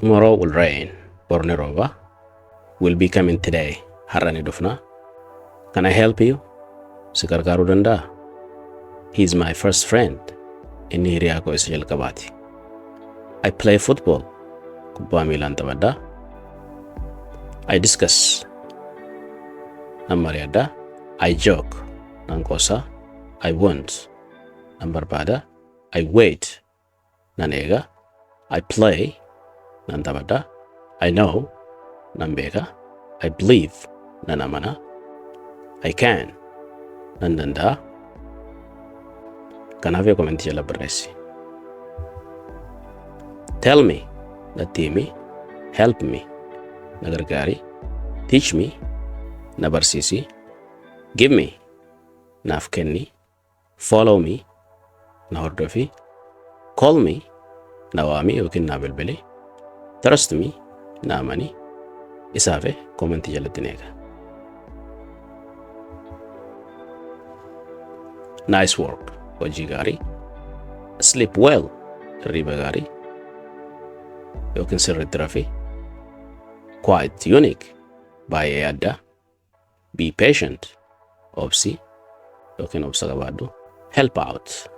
Tomorrow will rain. Bor ni rooba. We'll be coming today. Har'a ni dhufna. Can I help you? Si gargaaruu danda'a? He is my first friend. Inni hiriyaa koo isa jalqabaati. I play football. Kubbaa miilaan taphadha. I discuss. Nan mari'adha. I joke. Nan qoosa. I want. Nan barbaada. I wait. Nan eega. I play. Nan taphadha. I know. Nan beeka. I believe. Nan amana. I can. Nan danda'a. Kanaaf yoo komentii jala barreessi. Tell me. Natti himi. Help me. Na gargaari. Teach me. Na barsiisi. Give me. Naaf kenni. Follow me. Na hordofi. Call me. Na waami yookiin naa bilbili. Trust me. Na amani. Isaafe komentii jalatti ni eega. Nice work. Hojii gaarii. Sleep well. Hirriba gaarii. Yookiin sirriitti rafi. Quite unique. Baay'ee adda. Be patient. Obsi yookiin obsa qabaadhu. Help out.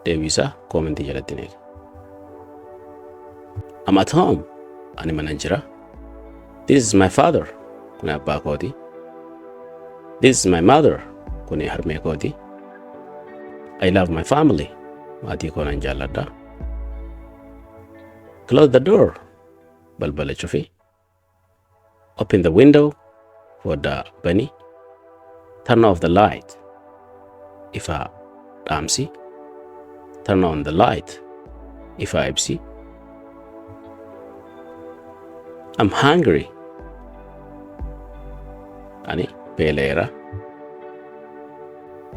Deebii isaa koomentii jalatti ni eega. I'm at home. Ani mana jira. This is my father. Kuni abbaa kooti. This is my mother. Kuni harmee kooti. I love my family. Maatii koo nan jaalladha. Close the door. Balbala cufi. Open the window. Foddaa bani. Turn off the light. Ifa dhaamsi. Turn on the light. Ifa ibsi. I'm hungry. Ani beela'eera.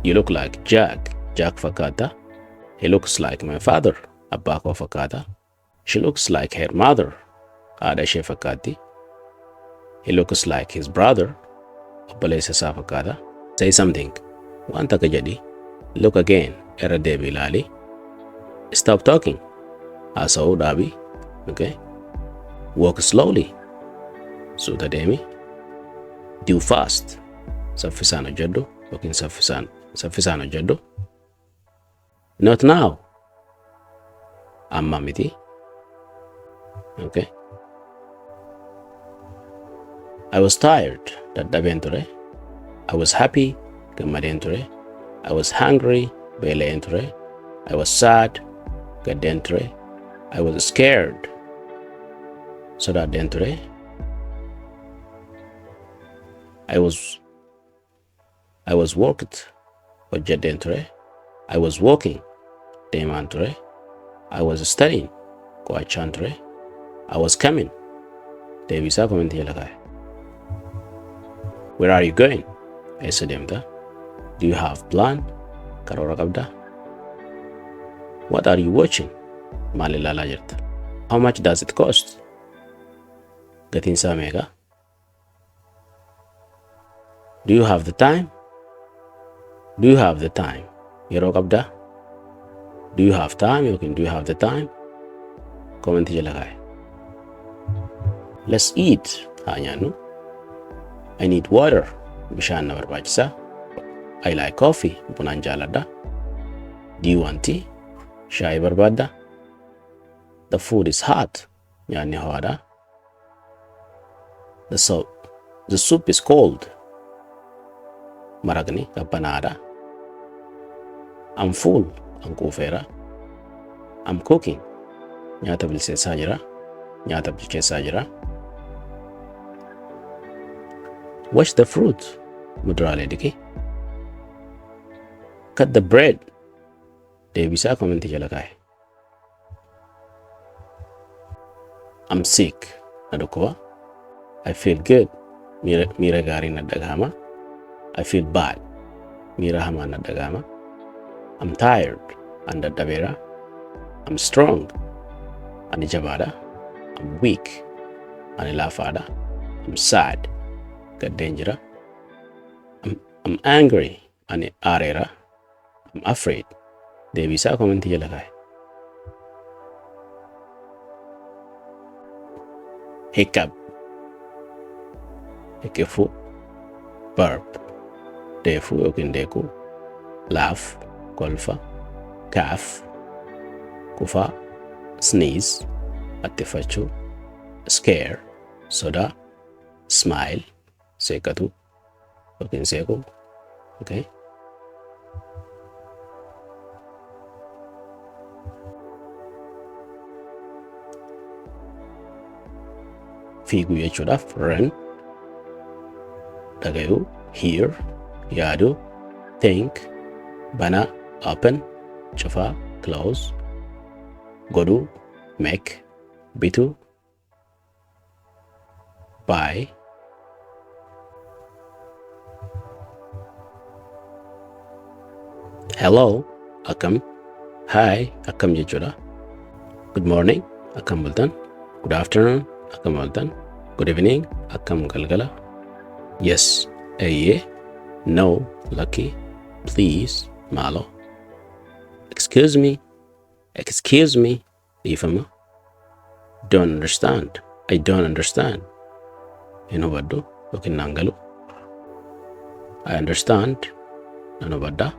You look like Jack. Jack fakkaata. He looks like my father. Abbaa koo fakkaata. She looks like her mother. Haadha ishee fakkaatti. He looks like his brother. Obboleessa isaa fakkaata. Say something. Waan takka jedhi. Look again. Irra deebi ilaali. Stop talking. Haasa'uu dhaabi. Okay. Walk slowly. Suuta deemi. Do fast. Saffisaan hojjedhu yookiin saffisaan saffisaan hojjedhu. Not now. Amma miti. Okay. I was tired. Dadhabeen ture. I was happy. Gammadeen ture. I was hungry. Beela'een ture. I was sad. Gaddeen ture. I was scared. Sodaadheen ture. I was worked. Hojjedheen ture. I was walking. Deemaan ture. I was studying. Qo'achaan ture. I was coming. Deebii isaa komentii jala kaa'e. Where are you going? Eessa deemta? Do you have plan? Karoora qabdaa? What are you watching? Maal ilaalaa jirta? How much does it cost? Gatiin isaa meeqa? Do you have the time? Do you have the time? Yeroo qabdaa? Do you have time yookiin do you have the time? Komentii jala kaa'e. Let's eat. Haa nyaannu. I need water. Bishaan na barbaachisa. I like coffee. Bunaan jaaladha. Do you want tea? Shaayii barbaadda? The food is hot. Nyaanni ho'aadha. The soup is cold. Maraqni qabbanaadha. I'm full. An quufeera. I'm cooking. Nyaata bilcheessaa jira. Nyaata bilcheessaa jira. Wash the fruit. Muduraalee dhiqi. Cut the bread. Deebisaa komentii jala kaa'e. I'm sick. Na dhukkuba. I feel good. Miira, miira gaariin na dhagahama. I feel bad. Miira hamaan na dhagahama. I'm tired. An dadhabeera. I'm strong. Ani jabaadha. I'm weak. Ani laafaadha. I'm sad. Gaddeen jira. I'm angry. Ani aareera. I'm afraid. Deebii isaa komentii jala kaa'e. Hiccup, hiqqifuu. Burp, deefuu yookiin deequu. Laugh, kolfa. Cough, qufaa. Sneeze, haxxiffachuu. Scare, sodaa. Smile, seeqatuu yookiin seequu. Okay. Fiiguu jechuudhaaf run, dhagayuu hear, yaaduu think, banaa open, cufaa close, godhuu make, bituu buy. Hello, akkam. Hi, akkam jechuudha. Good morning, akkam bultan. Good afternoon, akkam ooltan. Good evening, akkam galgala. Yes, eeyyee. No, lakki. Please, maaloo. Excuse me, excuse me, dhiifama. Don't understand, I don't understand, hin hubadhu yookiin naan galu. I understand, nan hubadha.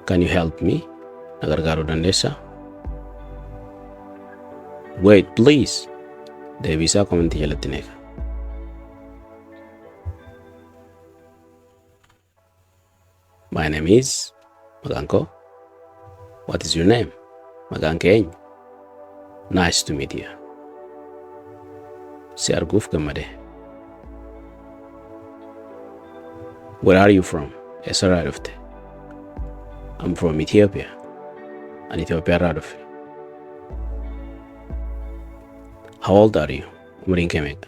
Can you help me? Na gargaaruu dandeessaa? Wait, please. Deebii isaa komentii jalatti ni eega. My name is, maqaan koo. What is your name? Maqaan kee eenyu? Nice to meet you. Si arguuf gammade. Where are you from? Eessarraa dhufte? I'm from Ethiopia. Ani Itoophiyaarraa dhufe. How old are you? Umriin kee meeqa?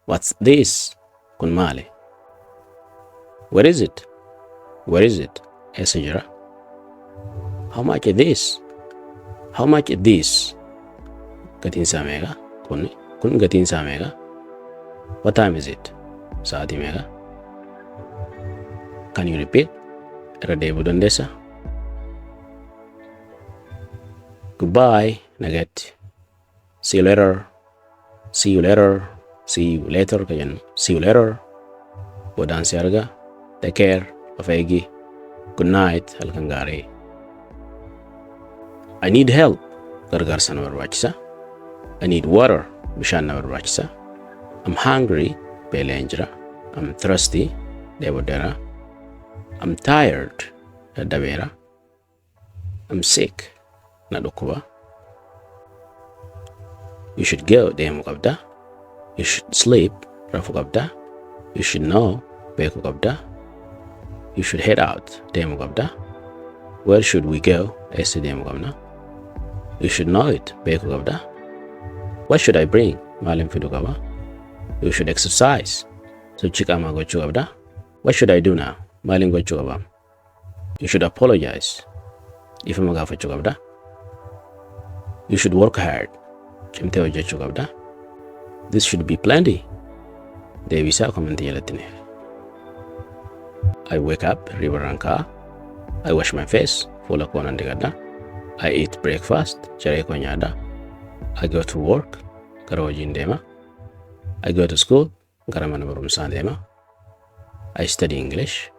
What's this? Kun maali? Where is it? Where is it? Eessa jira? How much is this? How much is this? Gatiin isaa meeqa? Kun gatiin isaa meeqa? What time is it? Sa'aatii meeqa? Can you repeat? Irra deebi'uu dandeessaa? Goodbye. Nagaatti. See you later. See you later. See you later ka jennu. See you later. Boodaan si arga. Take care. Of eegi. Good night. Halkan gaarii. I need help. Gargaarsa na barbaachisa. I need water. Bishaan na barbaachisa. I'm hungry. Beela'een jira. I'm thirsty. Dheebodheera. I'm tired. Dadhabeera. I'm sick. Na dhukkuba. You should go. Deemuu qabda. You should sleep. Rafuu qabda. You should know. Beekuu qabda. You should head out. Deemuu qabda. Where should we go? Eessa deemuu qabna? You should know it. Beekuu qabda. What should I bring? Maalin fiduu qaba? You should exercise. Sochii qaamaa gochuu qabda. What should I do now? Maalin gochuu qaba? You should apologize. Dhiifama gaafachuu qabda. You should work hard. Cimtee hojjechuu qabda. This should be plenty. Deebii isaa komentii jalatti ni. I wake up, hirribarraan ka'a. I wash my face, fuula koo nan dhiqadha. I eat breakfast, ciree koo nyaadha. I go to work, gara hojiin deema. I go to school, gara mana barumsaa deema. I study English,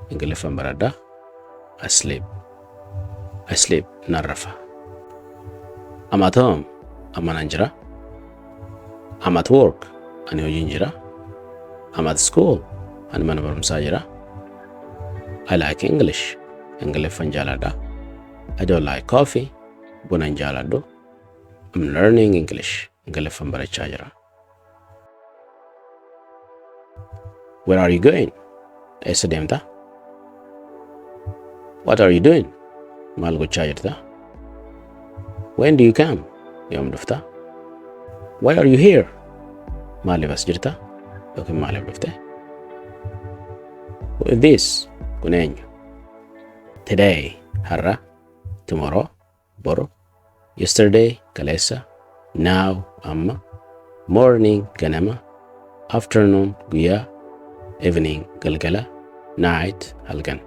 Ingiliffan baradha. I sleep. I sleep, nan rafa. I'm at home, amma nan jira. I'm at work, ani hojiin jira. I'm at school, ani mana barumsaa jira. I like English, Ingiliffan jaaladha. I don't like coffee, buna hin jaaladhu. I'm learning English, Ingiliffan barachaa jira. Where are you going? Eessa deemta? What are you doing? Maal gochaa jirta? When do you come? Yoom dhufta? Why are you here? Maaliif as jirta? Yookiin maaliif dhufte? Who is this? Kun eenyu? Today, har'a. Tomorrow, boru. Yesterday, kaleessa. Now, amma. Morning, ganama. Afternoon, guyyaa. Evening, galgala. Night, halkan.